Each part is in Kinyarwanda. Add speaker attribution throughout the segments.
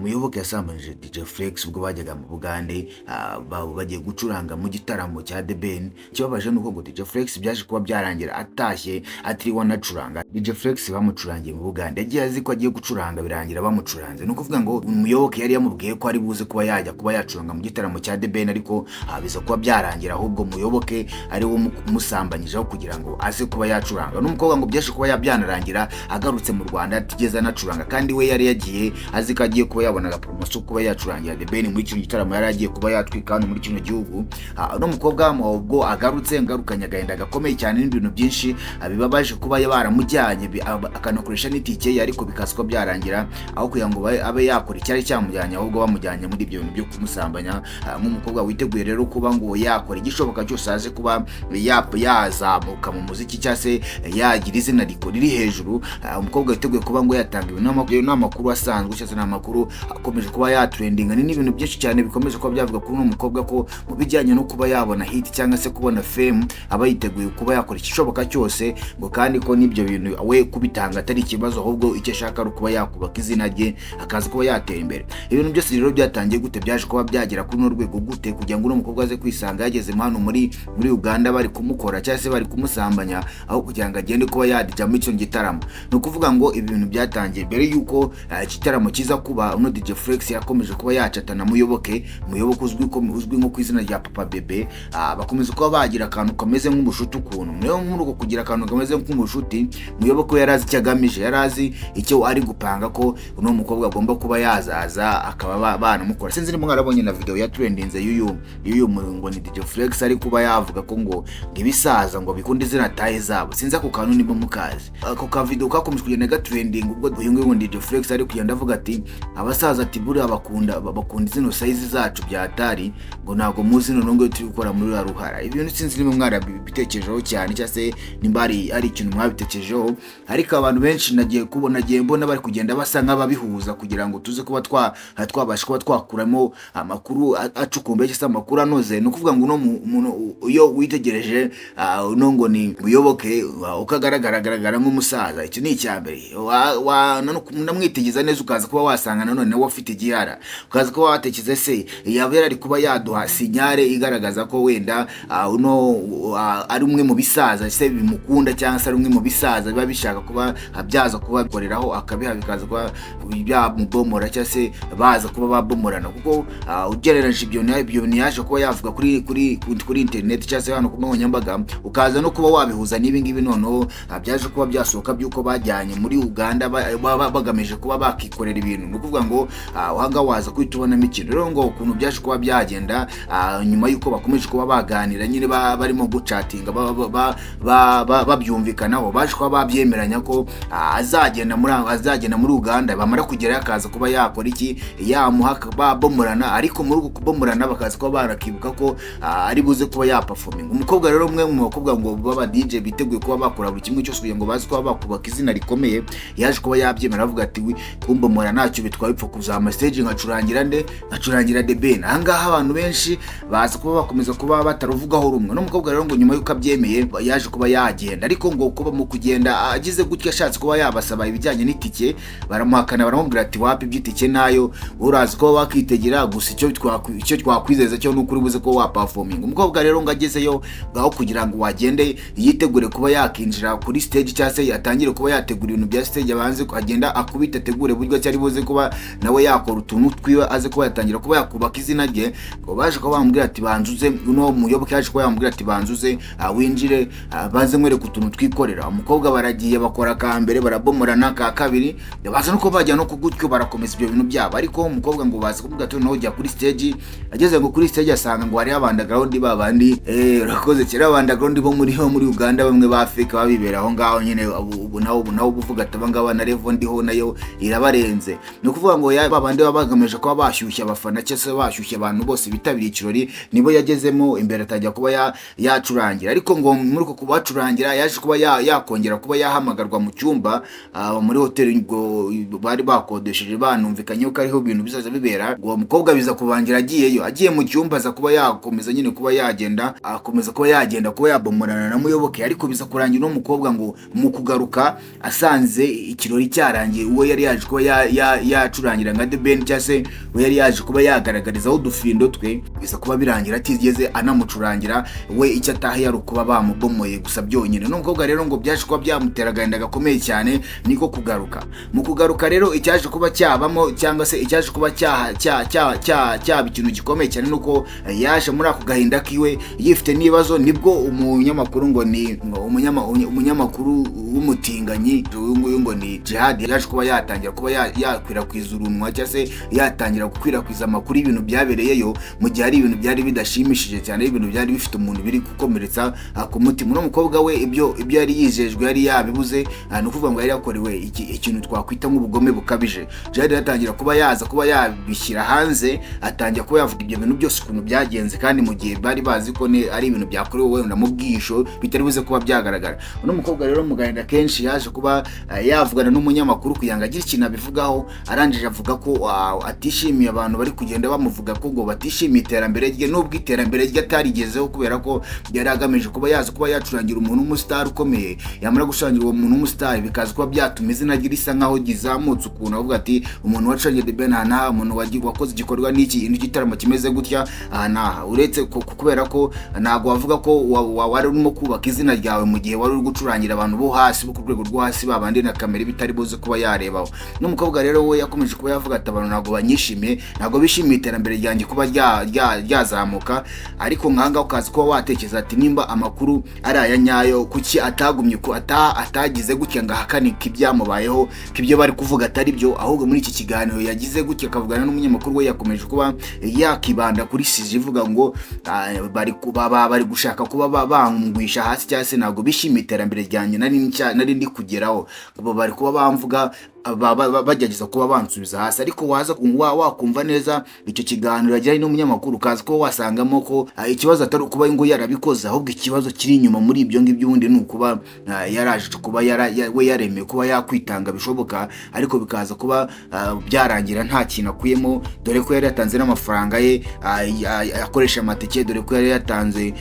Speaker 1: Muyoboke yasambanyije DJ Flex ubwo bajyaga mu Bugande, bagiye gucuranga mu gitaramo cya The Ben. Ikibabaje ni uko ngo DJ Flex byaje kuba byarangira atashye atiriwe anacuranga. DJ Flex bamucurangiye mu Bugande, yagiye azi ko agiye gucuranga, birangira bamucuranze. Ni ukuvuga ngo Muyoboke yari yamubwiye ko ari buze kuba yajya kuba yacuranga mu gitaramo cya The Ben, ariko biza kuba byarangira ahubwo Muyoboke ari we umusambanyije kugira ngo aze kuba yacuranga. N'umukobwa ngo byaje kuba byanarangira agarutse mu Rwanda atigeze anacuranga, kandi we yari yagiye azi ko agiye kuba yabona agapromotion kuba yacurangira The Ben muri kino gitaramo yari agiye kuba yatwika hano muri kino gihugu. Uno mukobwa ubwo agarutse, ngarukanye agahinda gakomeye cyane n'ibintu byinshi bibabaje kuba baramujyanye, akanakoresha n'itike ye, ariko bikaza kuba byarangira aho kugira ngo abe yakora icyari cyamujyanye, ahubwo bamujyanye muri ibyo bintu byo kumusambanya. Nk'umukobwa witeguye rero kuba ngo yakora igishoboka cyose aze kuba yazamuka mu muziki cyangwa se yagira izina riri hejuru, umukobwa witeguye kuba ngo yatanga ibintu n'amakuru asanzwe cyangwa se n'amakuru akomeje kuba yatrendinga, ni n'ibintu byinshi cyane bikomeje kuba byavuga kuri uno mukobwa ko mu bijyanye no kuba yabona hit cyangwa se kubona fame aba yiteguye kuba yakora igishoboka cyose, ngo kandi ko n'ibyo bintu we kubitanga atari ikibazo, ahubwo icyo ashaka ari ukuba yakubaka izina rye akaza kuba yatera imbere. Ibintu byose rero byatangiye gute? Byaje kuba byagera kuri runo rwego gute kugira ngo uno mukobwa aze kwisanga yageze hano muri Uganda bari kumukora cyangwa se bari kumusambanya aho kugira ngo agende kuba yadija muri kino gitaramo? Ni ukuvuga ngo ibi bintu byatangiye mbere y'uko igitaramo kiza kuba. Uno DJ Flex yakomeje kuba yacatana Muyoboke, Muyoboke uzwi nko ku izina rya Papa Bebe. Bakomeza kuba bagira akantu kameze nk'ubushuti ukuntu. Niyo muri uko kugira akantu kameze nk'ubushuti, Muyoboke we yari azi icyo agamije, yari azi icyo ari gupanga, ko uno mukobwa agomba kuba yazaza akaba banamukora. Sinzi niba mwarabonye na video ya trendinze y'uyu ngo ni DJ Flex ari kuba yavuga ko ngo ibisaza ngo bikunda izina taille zabo. Sinzi ako kantu niba mukazi. Ako ka video kakomeje kugenda gatrending ubwo uyu nguyu ngo ni DJ Flex ari kugenda avuga ati abasaza, ati buriya bakunda zino size zacu bya atari, ngo ntabwo muzi noneho ngo turi gukora muri ruriya ruhara. Ibintu sinzi niba mwarabitekerejeho cyane cyangwa se nimba ari ikintu mwabitekerejeho, ariko abantu benshi nagiye kubona, nagiye mbona bari kugenda basa nk'ababihuza kugira ngo tuze kuba twabasha kuba twakuramo amakuru acukumbuye cyangwa se amakuru anoze. Ni ukuvuga ngo uno muntu iyo witegereje, uno ngo ni Muyoboke, uko agaragara, agaragara nk'umusaza. Icyo ni icya mbere. Unamwitegereza neza ukaza kuba wasanga nanone nawe afite igihara, ukaza kuba watekereza se yaba yari kuba yaduha signal igaragaza ko wenda uno ari umwe mu bisaza se bimukunda, cyangwa se ari umwe mu bisaza biba bishaka kuba byaza kuba bikoreraho akabiha, bikaza kuba byamubomora cyangwa se baza kuba babomorana, kuko ugereranyije ibyo bintu yaje kuba yavuga kuri internet cyangwa se hano ku nkoranyambaga, ukaza no kuba wabihuza n'ibi ngibi noneho byaje kuba byasohoka by'uko bajyanye muri Uganda bagamije kuba bakikorera ibintu. Ni ukuvuga ngo ahangaha waza kuhita ubonamo ikintu. Rero ngo ukuntu byaje kuba byagenda, nyuma y'uko bakomeje kuba baganira nyine, barimo gucatinga, babyumvikanaho, baje kuba babyemeranya ko azagenda muri Uganda, bamara kugerayo akaza kuba yakora iki, yamuha babomorana. Ariko muri uku kubomorana bakaza kuba barakibuka ko ari buze kuba yaperforminga. Umukobwa rero, umwe mu bakobwa ngo baba DJ biteguye kuba bakora buri kimwe cyose kugira ngo baze kuba bakubaka izina rikomeye, yaje kuba yabyemera, avuga ati kumbomora ntacyo bitwaye, upfa kuzama stage nkacurangira nde? Nkacurangira The Ben. Ahangaha abantu benshi baza kuba bakomeza kuba bataruvugaho rumwe. N'umukobwa rero ngo nyuma y'uko abyemeye yaje kuba yagenda, ariko ngo kuba mu kugenda agize gutya ashatse kuba yabasaba ibijyanye n'itike, baramuhakana, baramubwira ati wapi, iby'itike nayo urazi kuba wakitegera gusa, icyo twakwizeza cyo ni ukuri buze kuba waperforminga. Umukobwa rero ngo agezeyo ngaho kugira ngo wagende yitegure kuba yakinjira kuri stage cyangwa se atangire kuba yategura ibintu bya stage, abanze agenda akubita, ategure buryo ki ari buze kuba nawe yakora utuntu twiwe, aze kuba yatangira kuba yakubaka izina rye, ngo baje kuba bamubwira ati banzuze. Uno Muyoboke yaje kuba yamubwira ati banzuze winjire, baze nkwereke utuntu twikorera. Umukobwa baragiye bakora ka mbere, barabomorana, ka kabiri, baza no kuba bajya no kugutyo, barakomeza ibyo bintu byabo. Ariko umukobwa ngo baza kumubwira ati noneho jya kuri stage. Ageze ngo kuri stage asanga ngo hariho abandaground babandi, urakoze kera, abandaground bo muri Uganda, bamwe ba Afrika babibera aho ngaho nyine. Ubu nawe uvuga ati abangaba na level ndiho nayo irabarenze. Ni ukuvuga ngo babandi baba bagamije kuba bashyushya abafana cyangwa se bashyushya abantu bose bitabiriye ikirori, nibo yagezemo imbere atajya kuba yacurangira. Ariko ngo muri uko kubacurangira yaje kuba yakongera kuba kuba yahamagarwa mu cyumba muri hoteli ngo bari bakodesheje, banumvikanye ko ariho ibintu bizaza bibera. Ngo uwo mukobwa biza kubangira agiyeyo, agiye mu cyumba aza kuba yakomeza nyine kuba yagenda, akomeza kuba yagenda kuba yabomorana na Muyoboke. Ariko biza kurangira uno mukobwa ngo mu kugaruka asanze ikirori cyarangiye, uwo yari yaje kuba yacurangira nka The Ben, cyangwa se uwo yari yaje kuba yagaragarizaho udufindo twe, biza kuba birangira atigeze anamucurangira. We icyo ataha yari ukuba bamubomoye gusa byonyine. N'umukobwa rero ngo byaje kuba byamutera agahinda gakomeye cyane, niko kugaruka. Mu kugaruka rero, icyaje kuba cyabamo cyangwa se icyaje kuba cyaba ikintu gikomeye cyane, nuko yaje muri ako gahinda kiwe yifite n'ibibazo. Nibwo umunyamakuru ngo ni umunyamakuru w'umutinganyi uyu nguyu ngo ni Jihad, yaje kuba yatangira kuba yakwirakwiza urunwa, cyangwa se yatangira gukwirakwiza amakuru y'ibintu byabereyeyo, mu gihe ari ibintu byari bidashimishije cyane, ibintu byari bifite umuntu biri gukomeretsa ku mutima. Uno mukobwa we ibyo yari yizejwe yari yabibuze. Ni ukuvuga ngo yari yakorewe ikintu twakwita nk'ubugome bukabije. Jihad yatangira kuba yaza kuba yabishyira hanze, atangira kuba yavuga ibyo bintu byose ukuntu byagenze, kandi mu gihe bari bazi ko ari ibintu byakorewe wenda mu bwihisho, bitari buze kuba byagaragara. Uno mukobwa rero mu gahinda kenshi yaje kuba yavugana n'umunyamakuru kugira ngo agire ikintu abivugaho. Arangije avuga ko atishimiye abantu bari kugenda bamuvuga ko ngo batishimiye iterambere rye, nubwo iterambere rye atarigezeho, kubera ko yari agamije kuba yaza kuba yacurangira umuntu w'umusitari ukomeye. Yamara gucurangira uwo muntu w'umusitari, bikaza kuba byatuma izina rye risa nkaho rizamutse ukuntu, avuga ati: "Umuntu wacurangiye The Ben aha n'aha, umuntu wakoze igikorwa n'iki, igitaramo kimeze gutya aha n'aha." Uretse kubera ko ntabwo wavuga ko wari urimo kubaka izina ryawe mu gihe wari uri gucurangira abantu bo hasi, bo ku rwego rwo hasi, babandi na kamera bitari buze kuba yarebaho. N'umukobwa rero we yakomeje kuba yavuga ati: "Abantu ntabwo banyishimiye, ntabwo bishimiye iterambere ryanjye kuba ryazamuka." Ariko nkanga ukaza kuba watekereza ati: "Nimba amakuru ari aya nyayo, kuki atagumye ko atagize gutya ngo ahakane ko ibyamubayeho, ko ibyo bari kuvuga atari byo?" Ahubwo muri iki kiganiro yagize gutya akavugana n'umunyamakuru, we yakomeje kuba yakibanda kuri sujet ivuga ngo bari gushaka kuba bangwisha hasi, cyangwa se ntabwo bishimiye iterambere ryanjye nari ndi kugeraho, ngo bari kuba bamvuga bagerageza kuba bansubiza hasi. Ariko waza wakumva neza icyo kiganiro yagiranye n'umunyamakuru, ukaza kuba wasangamo ko ikibazo atari ukuba ngo yarabikoze, ahubwo ikibazo kiri inyuma muri ibyo ngibyo ubundi ni ukuba yaraje kuba we yaremeye kuba yakwitanga bishoboka, ariko bikaza kuba byarangira nta kintu akuyemo, dore ko yari yatanze n'amafaranga ye, akoresha amatike, dore ko yari yatanze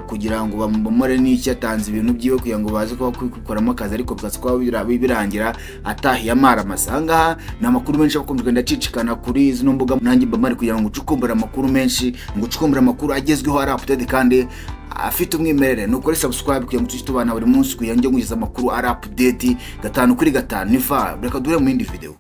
Speaker 1: kugira ngo bamumore n'icyo, yatanze ibintu byiwe kugira ngo baze kuba kwikoramo akazi, ariko bikaza kuba birangira atahiye amara masa. Aha ngaha ni amakuru menshi akunze kugenda acicikana kuri zino mbuga. Nanjye mba mpari kugira ngo ucukumbure amakuru menshi, ngo ucukumbure amakuru agezweho, ari updated kandi afite umwimerere. Ni ukuri subscribe kugira ngo tujye tubana buri munsi, kugira ngo ngeze amakuru ari update 5 kuri 5. Niva reka duhure mu yindi video.